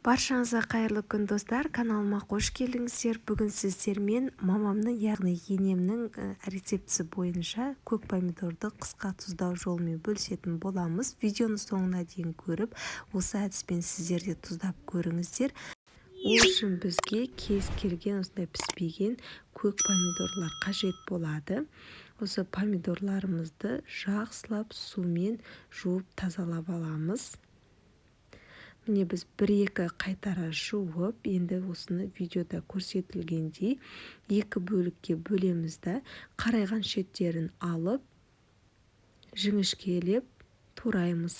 Баршаңызға қайырлы күн, достар! Каналыма қош келдіңіздер. Бүгін сіздермен мамамның, яғни енемнің рецептісі бойынша көк помидорды қысқа тұздау жолымен бөлісетін боламыз. Видеоны соңына дейін көріп, осы әдіспен сіздер де тұздап көріңіздер. Ол үшін бізге кез келген осындай піспеген көк помидорлар қажет болады. Осы помидорларымызды жақсылап сумен жуып тазалап аламыз. Міне, біз бір-екі қайтара жуып, енді осыны видеода көрсетілгендей екі бөлікке бөлеміз да, қарайған шеттерін алып, жіңішкелеп тураймыз.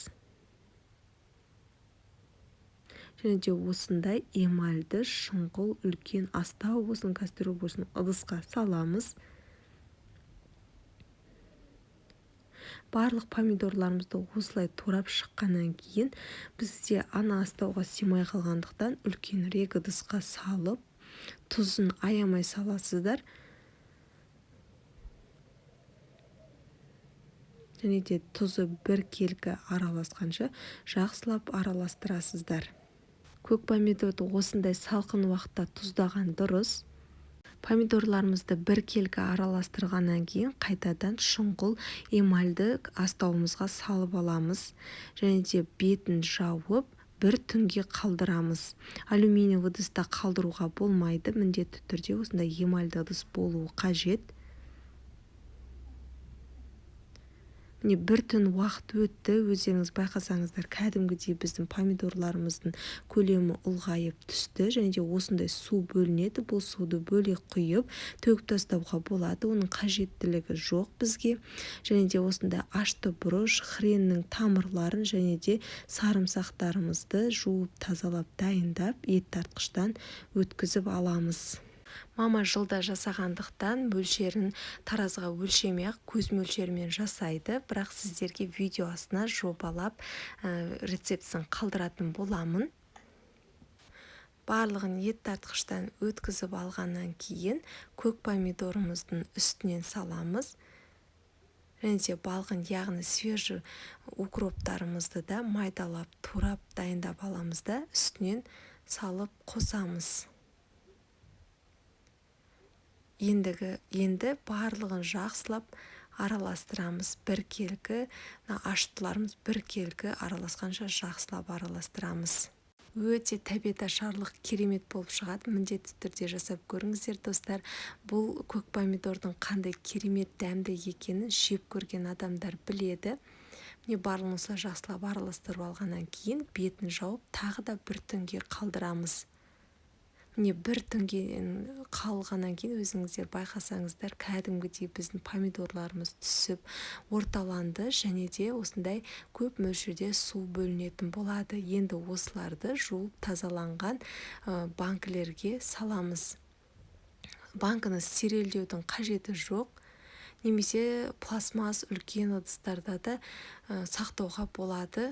Және де осындай эмальді шұңғыл үлкен астау болсын, кастрюль болсын ыдысқа саламыз. Барлық помидорларымызды осылай турап шыққаннан кейін бізде ана астауға сыймай қалғандықтан үлкенірек ыдысқа салып, тұзын аямай саласыздар. Және де тұзы біркелкі араласқанша жақсылап араластырасыздар. Көк помидорды осындай салқын уақытта тұздаған дұрыс. Помидорларымызды біркелкі араластырғаннан кейін қайтадан шұңғыл эмальді астауымызға салып аламыз. Және де бетін жауып, бір түнге қалдырамыз. Алюминиевый ыдыста қалдыруға болмайды, міндетті түрде осындай эмальді ыдыс болуы қажет. Міне, бір түн уақыт өтті, өздеріңіз байқасаңыздар, кәдімгідей біздің помидорларымыздың көлемі ұлғайып түсті. Және де осындай су бөлінеді, бұл суды бөлек құйып, төгіп тастауға болады, оның қажеттілігі жоқ бізге. Және де осындай ашты бұрыш, хреннің тамырларын және де сарымсақтарымызды жуып тазалап дайындап, ет тартқыштан өткізіп аламыз. Мама жылда жасағандықтан мөлшерін таразыға өлшемей-ақ көз мөлшерімен жасайды, бірақ сіздерге видео астына жобалап, рецептісін қалдыратын боламын. Барлығын ет тартқыштан өткізіп алғаннан кейін көк помидорымыздың үстінен саламыз. Және де балғын, яғни свежий укроптарымызды да майдалап, турап дайындап аламыз да үстінен салып қосамыз. Енді барлығын жақсылап араластырамыз. Біркелкі, мына аштыларымыз біркелкі араласқанша жақсылап араластырамыз. Өте тәбет ашарлық керемет болып шығады. Міндетті түрде жасап көріңіздер, достар. Бұл көк помидордың қандай керемет дәмді екенін жеп көрген адамдар біледі. Міне, барлығын осылай жақсылап араластырып алғаннан кейін бетін жауып тағы да бір түнге қалдырамыз. Міне, бір түнге қалғаннан кейін өзіңіздер байқасаңыздар, кәдімгідей біздің помидорларымыз түсіп орталанды және де осындай көп мөлшерде су бөлінетін болады. Енді осыларды жуып тазаланған банкілерге саламыз. Банкіні стерилдеудің қажеті жоқ, немесе пластмасс үлкен ыдыстарда да сақтауға болады.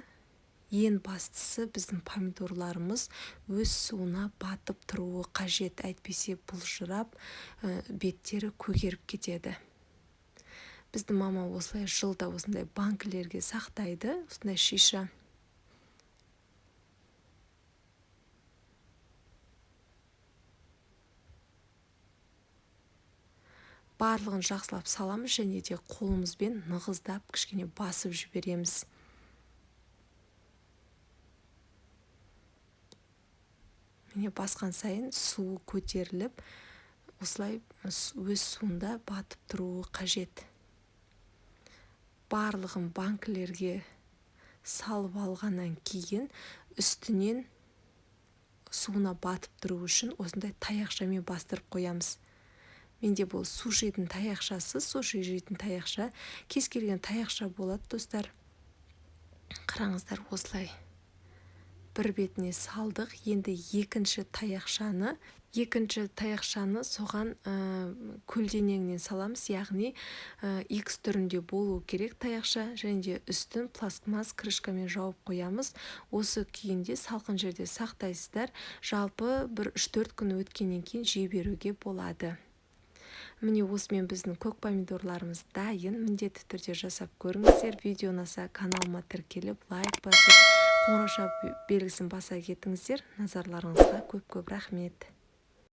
Ең бастысы біздің помидорларымыз өз суына батып тұруы қажет, әйтпесе былжырап, беттері көгеріп кетеді. Біздің мама осылай жылда осындай банкілерге сақтайды, осындай шиша. Барлығын жақсылап саламыз және де қолымызбен нығыздап кішкене басып жібереміз. Міне, басқан сайын суы көтеріліп, осылай өз суында батып тұруы қажет. Барлығын банкілерге салып алғаннан кейін үстінен суына батып тұру үшін осындай таяқшамен бастырып қоямыз. Менде бұл сушидің таяқшасы, суши жейтін таяқша, кез келген таяқша болады, достар. Қараңыздар, осылай бір бетіне салдық. Енді екінші таяқшаны соған көлденеңінен саламыз, яғни X түрінде болу керек таяқша, және де үстін пластмасс крышкамен жауып қоямыз. Осы күйінде салқын жерде сақтайсыздар. Жалпы бір үш-төрт күн өткеннен кейін жей беруге болады. Міне, осымен біздің көк помидорларымыз дайын. Міндетті түрде жасап көріңіздер. Видео ұнаса каналыма тіркеліп, лайк басып, Қоңырауша белгісін баса кетіңіздер. Назарларыңызға көп көп рахмет.